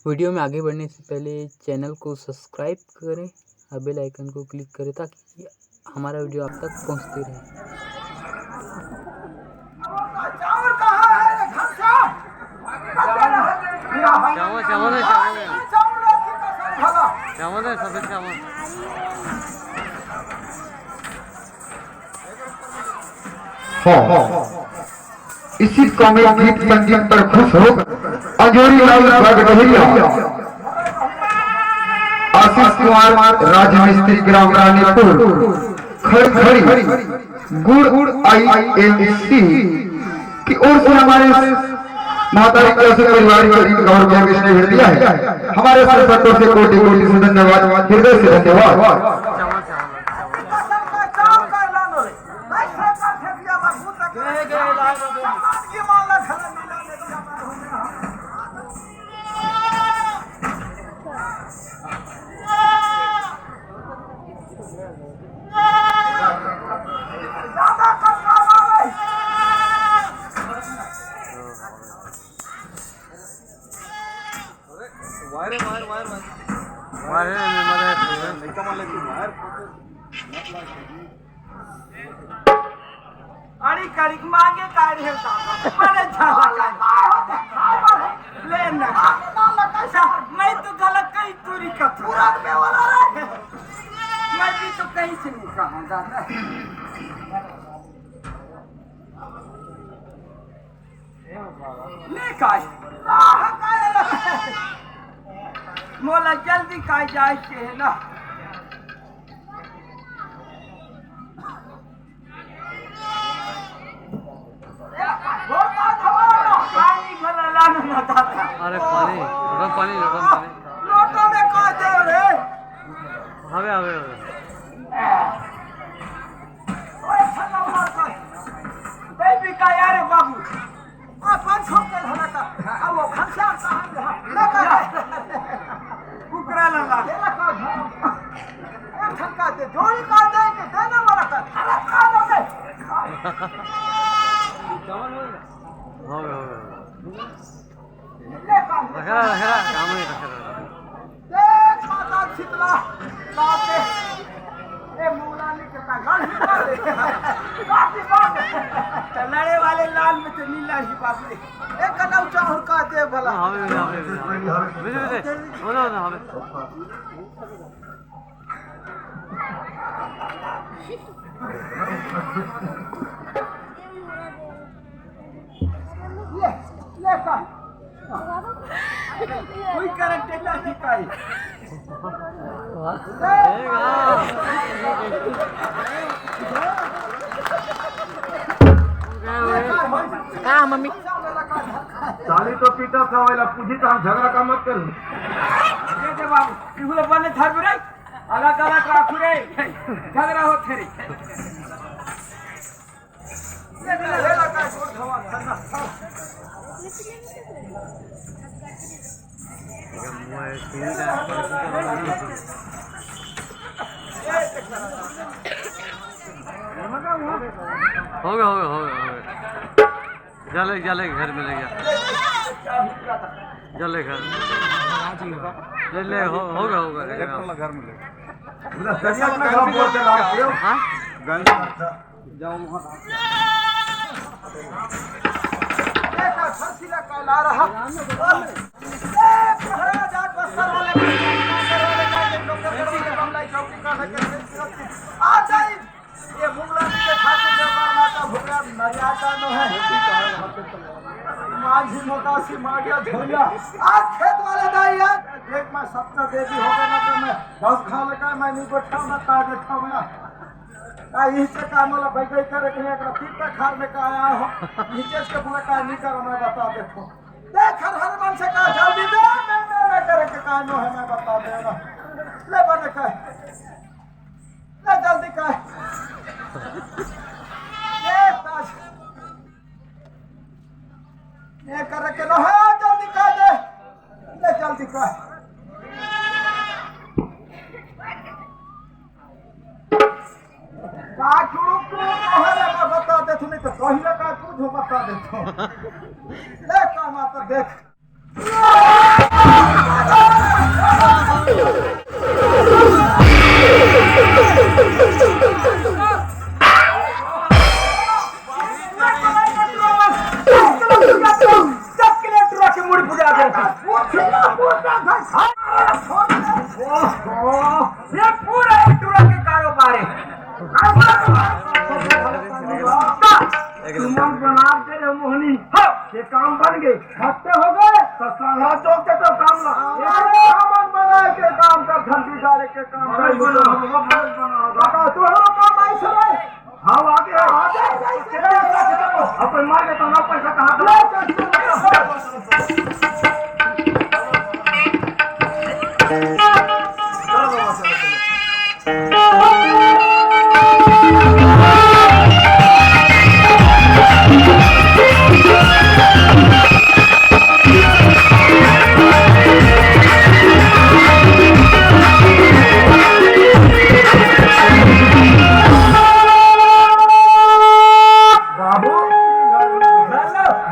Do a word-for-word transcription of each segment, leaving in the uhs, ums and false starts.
Video में आगे बढ़ने से पहले चैनल को सब्सक्राइब करें और बेल आइकन को क्लिक करें, ताकि हमारा वीडियो आप तक पहुंचते रहे। चावल, चावल है, चावल है। चावल है, सफेद चावल। हाँ, इसी कॉमेडी गीत संगीत पर खुश होकर अंजोरी लाल बगडोहिया, आशीष कुमार राजमिस्त्री, ग्राम रानीपुर, खड़ी खड़ी गुड़ आईएनसी की ओर से हमारे महतारी के ऐसे परिवार को एक और गौर विषय भेज दिया है। हमारे सर पत्तों से कोटि कोटि से धन्यवाद, हृदय से धन्यवाद। Wire, wire, wire, wire. Wire, wire. अरे करिक मांगे काय रे दादा? बड़े झाला काय? ले ना। अच्छा, मैं तो गलत कहीं तुरी का पूरा में वाला रे। मैं भी तो कहीं से नहीं कहा दादा। ले काय? मोला जल्दी काय जाए के है ना। पानी भर लाना ना दादा। अरे पानी, गरम पानी, गरम पानी। लोटा में का दे रे? हवे, हवे, हवे। ओए, छल्ला मार कर। दे भी का यार बाबू। अपन छोड़ के धरा था। अब वो खर्चा कहाँ गया? लगा है। कुकरा लगा। ये लगा था। एक ठन का दे, जोड़ी का दे के देने वाला था। धरा खा लो बे। हो गया, हो गया। रखा, रखा, काम नहीं रखा, रखा। देख माता शीतला, बाप रे। ए, मुंगला नहीं करता, गाल ही मार दे। बाप रे, बाप रे। तो लड़े वाले लाल में तो नीला ही बाप रे। ए, कनऊ चाहूर का दे भला। हाँ, हमें, हमें, हमें, हमें। मुझे, मुझे, बोलो ना, हमें। ले, ले का। कोई करंट नहीं काई। का मम्मी? चाली तो पीटा था, वाला पूछी तो हम झगड़ा का मत करूं। ये दे बाबू, इहुला बने धर रे, अलग अलग राखू रे, झगड़ा होत हे रे। हो गया, हो गया, हो गया, हो गया। जा ले, जा ले, घर में ले जा। जा ले घर। ले, ले, हो, हो गया, हो गया, ले जा। घर में ले। हाँ? जाओ वहाँ। आ जाइए। ये मुंगला के खातिर देवदार माता भुगड़ा नरिया का नो है। माझी मोटासी मागिया झोलिया। आज खेत वाले दाई यार, देख मैं सप्ता देवी हो गया ना, तो मैं दस खा लेकर मैं नहीं बैठा ना, ताज बैठा ना। आ, इसे का मोला बैठे करे के लिए एक तीर्थ खार में का आया हो। नीचे से पूरा का नहीं करो, मैं बता देता हूँ। देख हर हर मन से का जल्दी दे, मैं, मैं, मैं करे के का नो है, मैं बता दे ना। ले बने का। ले जल्दी कर। ले ताज। ये करे के रहो, जल्दी कर दे। ले जल्दी कर। का टुड़ुक टुड़ुक रहो रे, मैं बता देथूं, नहीं तो कहीं ना का कुछ बता देथूं। ले का माता देख। ये पूरा एक टूरा के कारोबार है। तुमन बना दे रहे मोहनी। हाँ। ये काम बन गए। हत्ते हो गए। तो साला चौक के तो काम ला। ये सामान बनाए के काम का, धमकी डाले के काम का। बता, तू हम काम ऐसे रहे। हाँ, आगे, आगे। अपन मार के तो ना पैसा कहाँ पे? बाबू,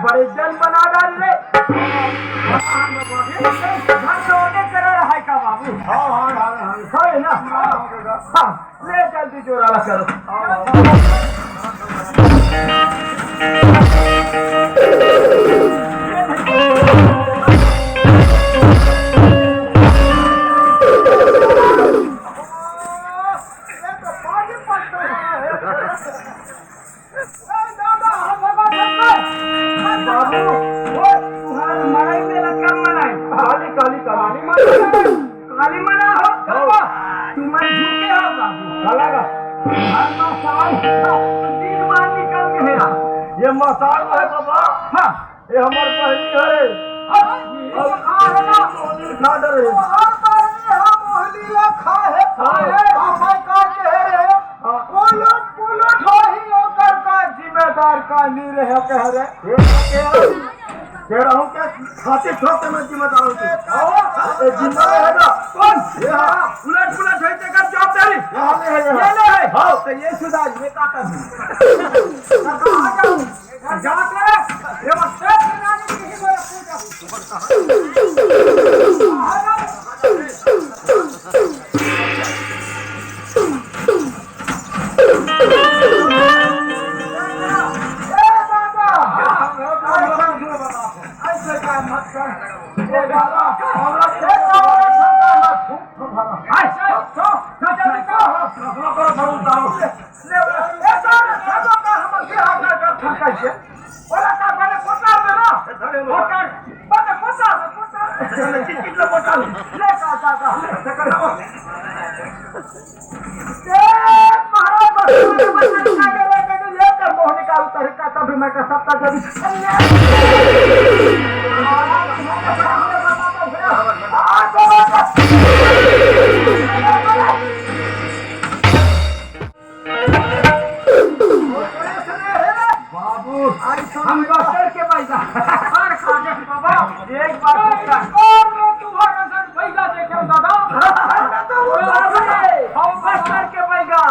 बड़े जन बना डाल रे। घर तो ओने करे रहा है का बाबू? हाँ, हाँ, हाँ, हाँ। है ना? हाँ, ले जल्दी जोराला करो। बाबू, वो तुम्हारे मड़ई में लटका मड़ई। काली, काली, काली। काली मना हो, हो। तुमन झुके हो बाबू। काला का? हर मसाल दिन बाहर निकल के है। ये मसाल है बाबा। हाँ। ये हमार पहली है। हाँ, ये तो खा है ना। मोहनी खा डरे। तो हर पहली हम मोहनी ला खा है, खा है। हाँ। आप भाई का कह रहे हो? हाँ। पुलुट, पुलुट हो ही ओकर का जिम्मेदार का नहीं रहे कह रहे। ये क्या? कह रहा हूँ क्या? खाते छोड़ते मैं जिम्मेदार हूँ। हाँ। ये जिम्मेदार है ना? कौन? ये हाँ। उलट पुलट है तेकर जवाबदारी। यहाँ ले है, यहाँ। ये ले है। हाँ। तो ये सुधार, ये का कर? जाके, ये बस पेट में आने की किसी को रखो। बाबू, हम बस्तर के पैसा। अरे काजल बाबा, एक बार पूछा। और मैं तुम्हारे साथ पैसा देखे दादा। हम बस्तर के पैसा।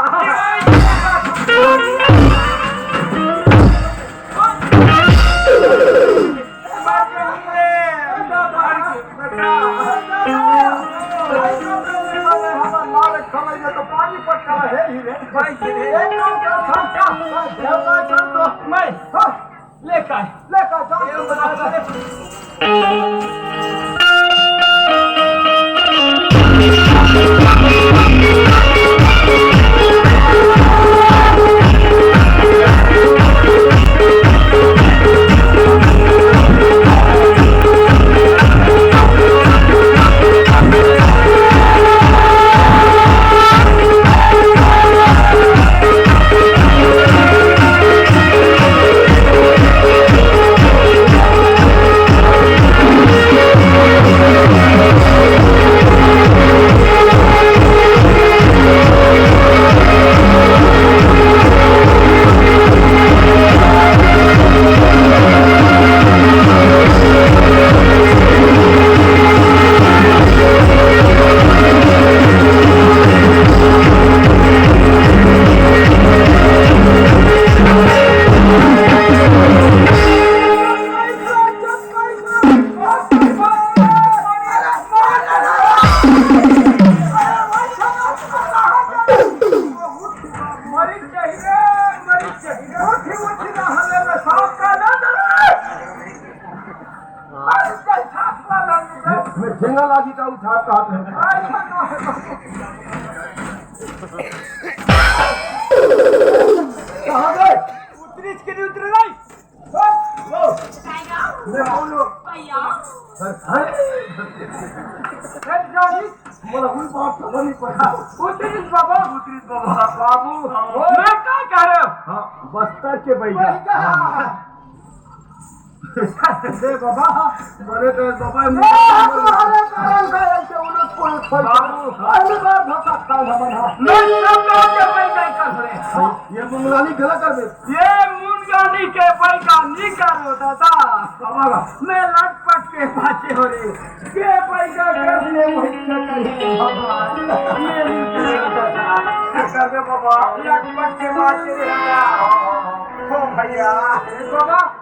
ठेंगा लागी का उठा का है। कहाँ गए? उतरिस के नहीं उतरे नहीं। ले आओ लो। भैया। अरे, अरे, अरे, मोला कोई बात खबर नहीं पड़ा। उतरिस बाबा। उतरिस बाबा। बाबू, मैं का कह रहे हो? हाँ, बस्तर के बैठा। बैठा। हाँ। दे बाबा। बड़े तो बाबा, ए, तुम्हारे कारण का ऐसे उलट पुलट फैसला। बाबू। पहली बार धोखा खा रहा बना। मैं सब लोग के पैसा कर रहे हैं। ये मुंगलानी गलत कर दे। ये मुंगलानी के पैसा नहीं करो दादा। बाबा। मैं लटपट के पाछे हो रही। ये पैसा कर दिए, पैसा कर दिए बाबा। ये नहीं करो दादा। कर दे बाबा। लटपट के पाछे हो रहा। ओ भैया। बाबा।